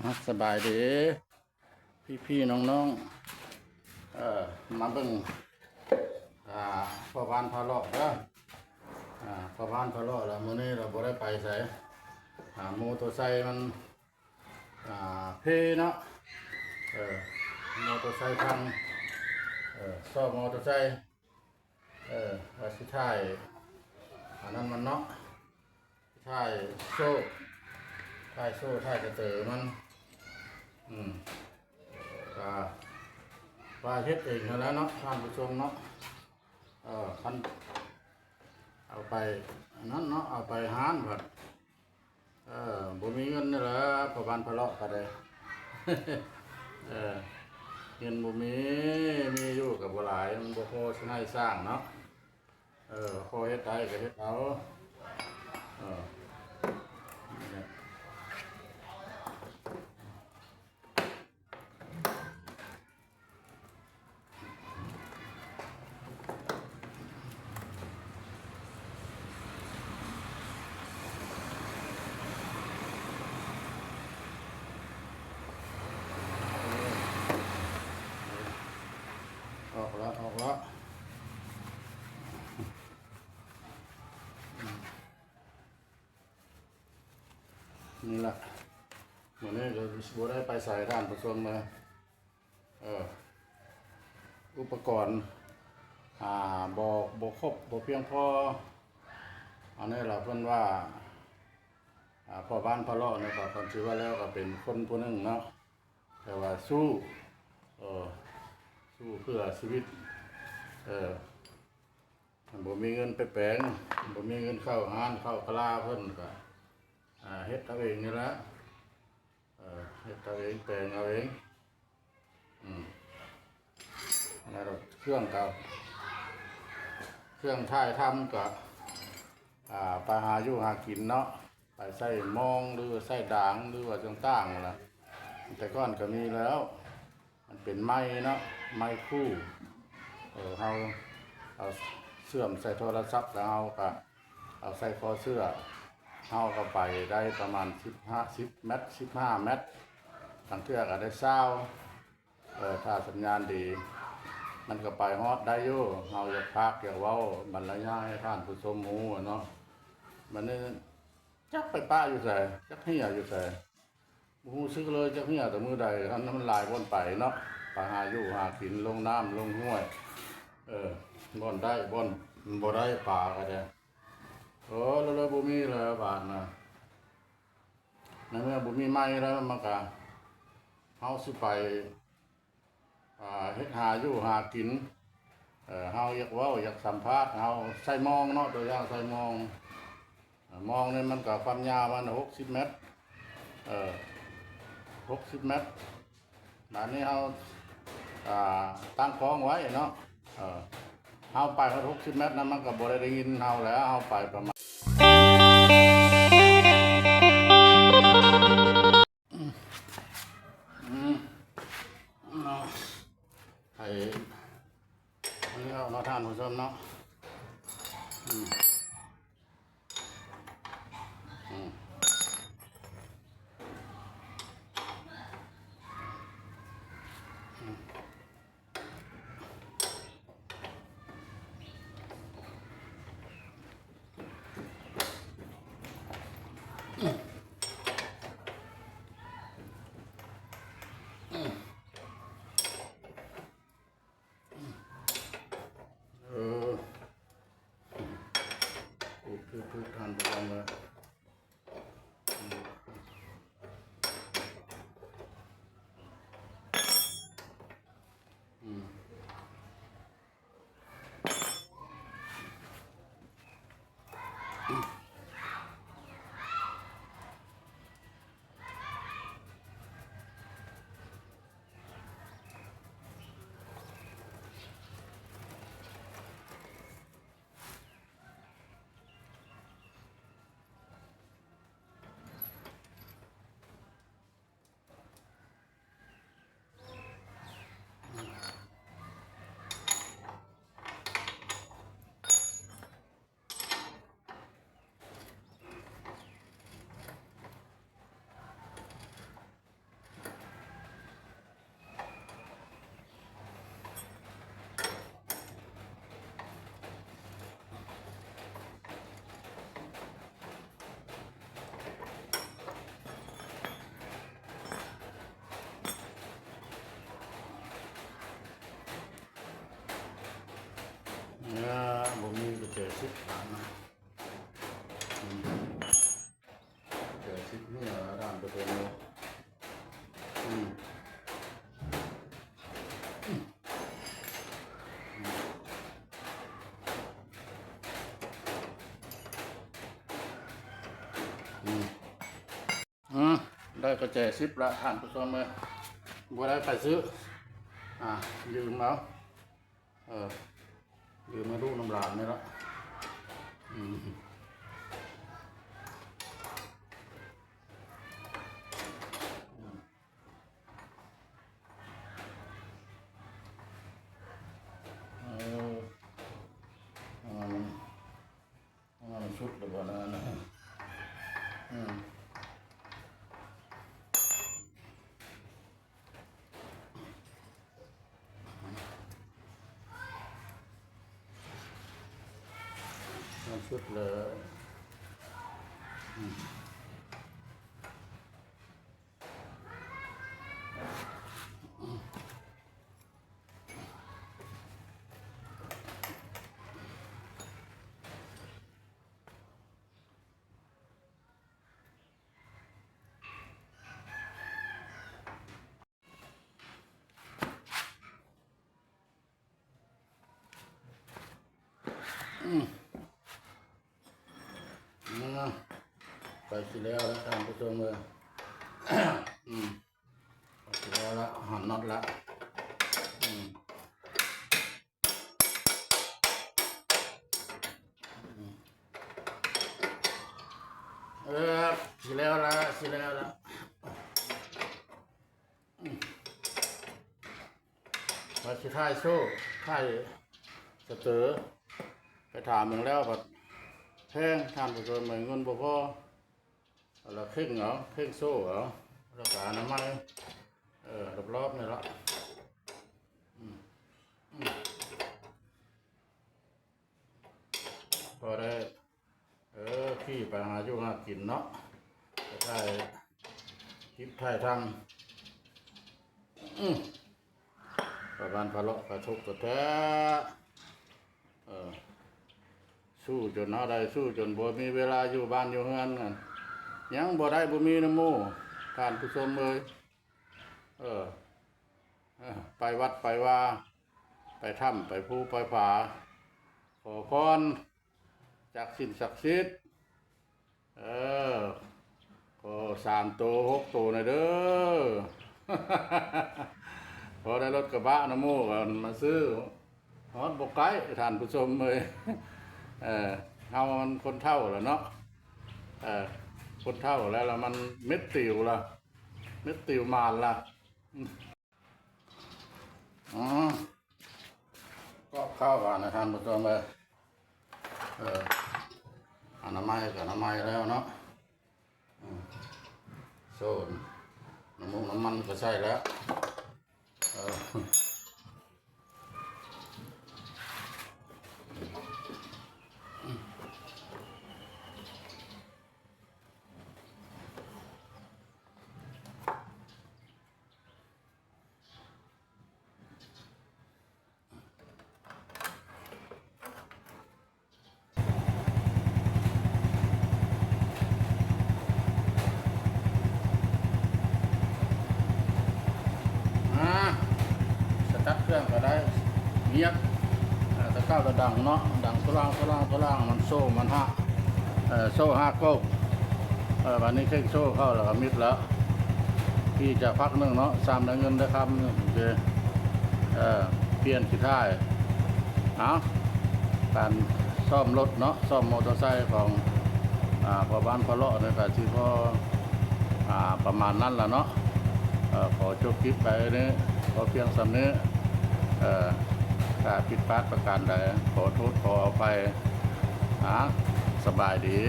ອ່ະ ສະບາຍດີພີ່ໆນ້ອງໆ ເອີ ມາເບິ່ງ ອ່າ ພໍ່ບ້ານພາເລາະເດີ ອ່າ ພໍ່ບ້ານພາເລາະລະ ມື້ນີ້ລະບໍ່ໄດ້ໄປໃສ ອ່າ ໂມໂຕໄຊມັນ ອ່າ ເພເນາະ ເອີ ໂມໂຕໄຊພັງ ເອີ ຊອກໂມໂຕໄຊ ເອີ ວ່າຊິຖ່າຍອັນນັ້ນມັນເນາະ ຖ່າຍໂສ້ ຖ່າຍໂສ້ ຖ່າຍສະເຕີມັນ ອືມ ກະວ່າເຮັດເອງຫັ້ນແຫຼະເນາະ ທ່ານຜູ້ຊົມເນາະ ເອີ ຄັນເອົາໄປອັນນັ້ນເນາະ ເອົາໄປຮ້ານພັດ ເອີ ບໍ່ມີເງິນນີ້ແຫຼະ ພໍ່ບ້ານພາເລາະກະໄດ້ ເອີ ເງິນບໍ່ມີ ມີຢູ່ກະບໍ່ຫຼາຍ ມັນບໍ່ພໍຊິໃຫ້ສ້າງເນາະ ເອີ ພໍເຮັດໄດ້ກະເຮັດເອົາ ເອີ ນີ້ແຫຼະ. ອອກລະ ອອກລະ ນີ້ລະ ມື້ນີ້ກະບໍ່ໄດ້ໄປໃສ ທ່ານຜູ້ຊົມເອີຍ. ເອີ ອຸປະກອນ ອ່າ ບໍ່ ບໍ່ຄົບ ບໍ່ພຽງພໍ ອັນນີ້ລະເພິ່ນວ່າ ອ່າ ພໍ່ບ້ານພາເລາະນີ້ກະ ຄັນຊິວ່າແລ້ວກະເປັນຄົນຜູ້ໜຶ່ງເນາະ ແຕ່ວ່າສູ້ ເອີ ສູ້ເພື່ອຊີວິດ ເອີ ບໍ່ມີເງິນໄປແປງ ບໍ່ມີເງິນເຂົ້າຮ້ານເຂົ້າກະລາ ເພິ່ນກະ ອ່າ ເຮັດເອົາເອງນີ້ລະ ເອີ ເຮັດເອົາເອງ ແປງເອົາເອງ ອືມ ແລ້ວເຄື່ອງກະ ເຄື່ອງຖ່າຍທຳກະ ອ່າ ໄປຫາຢູ່ຫາກິນເນາະ ໄປໃຊ້ມອງ ຫຼືວ່າໃຊ້ດາງ ຫຼືວ່າຕ່າງໆຫັ້ນລະ ແຕ່ກ່ອນກະມີແລ້ວ ມັນເປັນໄມ້ເນາະ ໄມ້ຄູ່ ເອີ ເຮົາເອົາເຊື່ອມໃສ່ໂທລະສັບ ແລ້ວເຮົາກະເອົາໃສ່ຄໍເສື້ອ ເຮົາກະໄປໄດ້ປະມານສິບຫ້າ ສິບແມັດ ສິບຫ້າແມັດ ບາງເທື່ອກະໄດ້ຊາວ ເອີ ຖ້າສັນຍານດີ ມັນກະໄປຮອດໄດ້ຢູ່ ເຮົາຢາກພາກຢາກເວົ້າບັນລະຍາຍໃຫ້ທ່ານຜູ້ຊົມຮູ້ເນາະ ບັດນີ້ຈັກໄປປະຢູ່ໃສ ຈັກເຫຍຢູ່ໃສ ບໍ່ຮູ້ສຶກເລີຍຈັກເຫຍແຕ່ມື້ໃດ ອັນນັ້ນມັນຫຼາຍບ່ອນໄປເນາະ ໄປຫາຢູ່ຫາກິນ ລົງນ້ຳລົງຫ້ວຍ ເອີ ບ່ອນໄດ້ບ່ອນບໍ່ໄດ້ ປາກະໄດ້ ໂອ້ ເລີຍບໍ່ມີແລ້ວບາດນະ ໃນເມື່ອບໍ່ມີໄມ້ແລ້ວ ມັນກະ ເຮົາຊິໄປ ອ່າ ເຮັດຫາຢູ່ຫາກິນ ເອີ ເຮົາຢາກເວົ້າຢາກສຳພາດ ເຮົາໃສ່ມອງເນາະ ຕົວຢ່າງໃສ່ມອງ ເອີ ມອງນີ້ມັນກະຄວາມຍາວມັນຫົກສິບແມັດ ເອີ ຫົກສິບແມັດ ບາດນີ້ເຮົາ ອ່າ ຕັ້ງກ້ອງໄວ້ເນາະ ເອີ ເຮົາໄປຮອດຫົກສິບແມັດນະ ມັນກະບໍ່ໄດ້ໄດ້ຍິນເຮົາແລ້ວ ເຮົາໄປປະມານ ອືມ ເນາະ ໃຫ້ມັນແລ້ວເນາະ ທ່ານຜູ້ຊົມເນາະ ອືມ ອືມ ອືມ. ອືມ ກໍແຈສິບລະທ່ານຜູ້ຊົມເອີຍ ບໍ່ໄດ້ໄປຊື້ ອ່າ ຢືມເອົາ ເອີ ຢືມມາດູນຳຫຼານນີ້ລະ ອືມ ເອີ ເອົາມັນ ເອົາມັນສຸດແລ້ວບໍ່ນະ ອືມ ມັນສຸດແລ້ວ ອືມ. ອືມ ອ່າ ໃກ້ຊິແລ້ວແລ້ວທ່ານຜູ້ຊົມເອີຍ ອືມ ໃກ້ຊິແລ້ວລະ ຫັນນັອດລະ ອືມ ອືມ ເອີ ຊິແລ້ວລະ ຊິແລ້ວລະ ອືມ. ວ່າຊິຖ່າຍໂສ້ ຖ່າຍສະເຕີ ໄປຖາມເບິ່ງແລ້ວ ບັດແພງ ທ່ານຜູ້ຊົມເອີຍ ເງິນບໍ່ພໍ ລະເຄັ່ງເອົາ ເຄັ່ງໂສ້ເອົາ ລະກະອະນາໄມ ເອີ ລອບໆ ນີ້ລະ ອືມ ອືມ ພໍໄດ້ ເອີ ຂີ່ໄປຫາຢູ່ຫາກິນເນາະ ໄປຖ່າຍຄລິບຖ່າຍທຳ ອື ປະມານພາເລາະກະທຸກກະແທ້ ເອີ ສູ້ຈົນເຮົາໄດ້ ສູ້ຈົນບໍ່ມີເວລາຢູ່ບ້ານຢູ່ເຮືອນ ຍັງບໍ່ໄດ້ບໍ່ມີນຳໝູ່ ທ່ານຜູ້ຊົມເອີຍ ເອີ ເອີ ໄປວັດໄປວາ ໄປຖ້ຳໄປພູໄປຜາ ຂໍພອນ ຈັກສິ່ງສັກສິດ ເອີ ຂໍສາມໂຕຫົກໂຕແດ່ເດີ ພໍໄດ້ລົດກະບະນຳໝູ່ກັນມາຊື້ ຮອດບໍ່ໄກ ທ່ານຜູ້ຊົມເອີຍ ເອີ ເຮົາມັນຄົນເຖົ້າລະເນາະ ເອີ ຄົນເຖົ້າແລ້ວລະ ມັນເມັດຕິວລະ ເມັດຕິວມານລະ. ອືມ ກອບເຂົ້າບາດນະທ່ານຜູ້ຊົມເອີຍ ເອີ ອະນາໄມກະອະນາໄມແລ້ວເນາະ ອືມ ໂຊນ ນ້ຳມົງນ້ຳມັນກະໃສ່ແລ້ວ ເອີ.ອາ ສະຕາດເຄື່ອງກະໄດ້ ງຽບ ອາ ແຕ່ເກົ່າລະດັງເນາະ ດັງໂຊລາງ ໂຊລາງ ໂຊລາງ ມັນໂຊມັນຮະ ເອີ ໂຊຮະໂກກ ເອີ ບາດນີ້ເຄັ່ງໂຊເຂົ້າລະກະມິດລະ ຂີ່ຈັກພັກໜຶ່ງເນາະ ຊ້ຳໄດ້ເງິນໄດ້ຄຳ ເອີ ປ່ຽນຂີ້ທ້າຍ ເອົາ ການຊ້ອມລົດເນາະ ຊ້ອມມໍເຕີໄຊຂອງ ອາ ພໍ່ບ້ານພໍ່ເລາະນີ້ກະຊິພໍ ອາ ປະມານນັ້ນລະເນາະ ເອີ ຂໍຈົບຄລິບໄປນີ້ ພໍພຽງສ່ຳນີ້ ເອີ ຖ້າຜິດພາດປະການໃດ ຂໍໂທດຂໍອະໄພ ອາ ສະບາຍດີ.